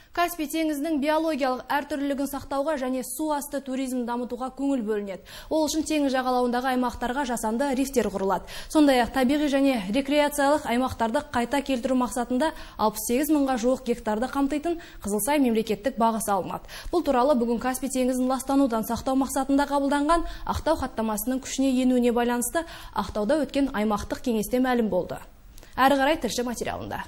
Каспий теңізінің биологиялық әртүрлілігін сақтауға және су асты туризмін дамытуға көңіл бөлінеді. Ол үшін теңіз жағалауындағы аймақтарға жасанды рифтер құрылады. Сондай-ақ табиғи және рекреациялық аймақтарды қайта келтіру мақсатында 68 мыңға жуық гектарды қамтитын Қызылсай мемлекеттік бағы салынады. Бұл туралы бүгін Каспий теңізін ластанудан сақтау мақсатында қабылданған Ақтау хаттамасының күшіне енуіне байланысты Ақтауда өткен аймақтық кеңесте мәлім болды. Әрі қарай тілші материалында.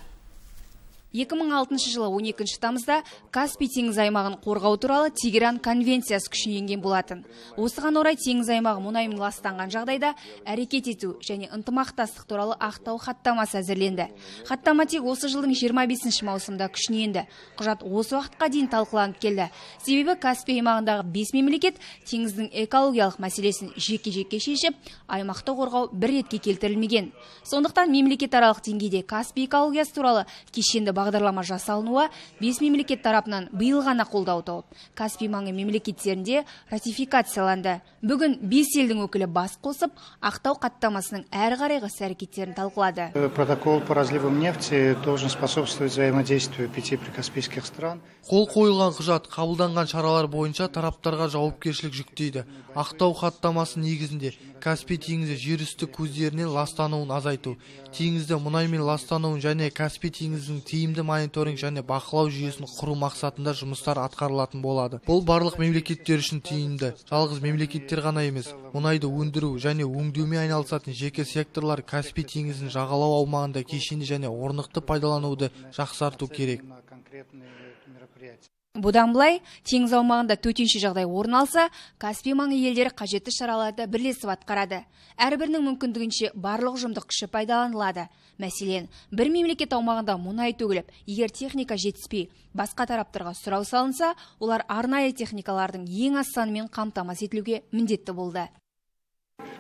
2006 жылы 12 тамызда Каспий теңіз аймағын қорғау туралы Тегеран конвенциясы күшіне енген болатын. Осыған орай теңіз аймағы мұнаймен ластанған жағдайда әрекет ету және ынтымақтастық туралы Ақтау хаттамасы әзірленді. Хаттама тек осы жылдың 25 маусымда күшіне енді. Құжат осы уақытқа дейін талқыланып келді. Себебі Каспий аймағындағы 5 мемлекет теңіздің экологиялық мәселесін жеке-жеке шешіп, аймақты қорғау бір ретке келтірілмеген. Сондықтан мемлекетаралық деңгейде Каспий экологиясы туралы кешенді бағдарлама жасалынуы 5 мемлекет тарапынан биыл ғана қолдау тауып, Каспий маңы мемлекеттерінде ратификацияланды. Бүгін 5 елдің өкілі бас қосып, Ақтау хаттамасының әрі қарайғы іс-әрекеттерін талқылады. Протокол по разливам нефти должен способствовать взаимодействию 5 прикаспийских стран. Қол қойылған құжат қабылданған шаралар бойынша тараптарға жауапкершілік жүктейді. Ақтау хаттамасы негізінде Каспий теңізі жерүсті көздерінен ластануын азайту, теңізді мұнаймен ластануын және Каспий теңізінің тиімді мониторинг және бақылау жүйесін құру мақсатында жұмыстар атқарылатын болады. Бұл барлық мемлекеттер үшін тиімді. Жалғыз мемлекеттер ғана емес, мұнайды өндіру және өңдеумен айналысатын жеке секторлар Каспий теңізінің жағалау аумағында кешенді және орнықты пайдалануды жақсарту керек. Бұдан былай, теңіз аумағында төтенше жағдай орын алса, Каспий маңы елдері қажетті шараларды бірлесіп атқарады. Әрбірінің мүмкіндігінше барлық ұжымдық күші пайдаланылады. Мәселен, бір мемлекет аумағында мұнай төгіліп, егер техника жетіспей, басқа тараптарға сұрау салынса, олар арнайы техникалардың ең аз санымен қамтамасыз етілуге міндетті болды.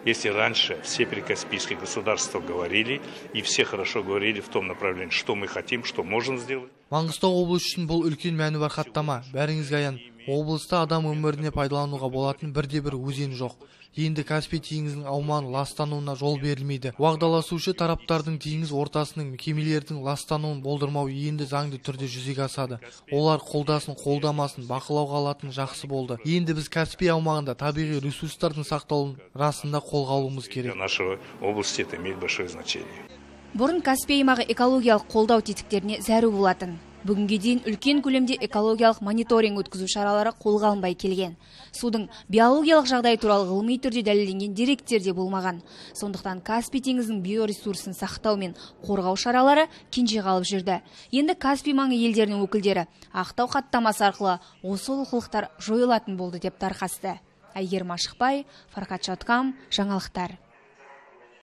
Если раньше все прикаспийские государства говорили, и все хорошо говорили в том направлении, что мы хотим, что можем сделать. Маңғыстау облысы үшін бұл үлкен мәні бар хаттама. Бәріңізге аян. Облыста адам өміріне пайдалануға болатын бірде-бір өзен жоқ. Енді Каспий теңізінің аумағын ластануына жол берілмейді. Уағдаласушы тараптардың теңіз ортасының кемелердің ластануын болдырмау енді заңды түрде жүзеге асады. Олар қолдасын, қолдамасын, бақылауға алатын жақсы болды. Енді біз Каспий аумағында табиғи ресурстардың сақталуын расында қолға алуымыз керек. Для нашего области это имеет большое значение. Бұрын Каспий аймағы экологиялық қолдау тетіктеріне зәру болатын. Бүгінге дейін үлкен көлемде экологиялық мониторинг өткізу шаралары қолға алынбай келген. Судың биологиялық жағдайы туралы ғылыми түрде дәлелденген деректер де болмаған. Сондықтан Каспий теңізінің биоресурсын сақтау мен қорғау шаралары кенже қалып жүрді. Енді Каспий маңы елдерінің өкілдері Ақтау хаттамасы арқылы осы олқылықтар жойылатын болды деп тарқасты. Әйгерім Ашықбай, Фархат Шаткам, жаңалықтар.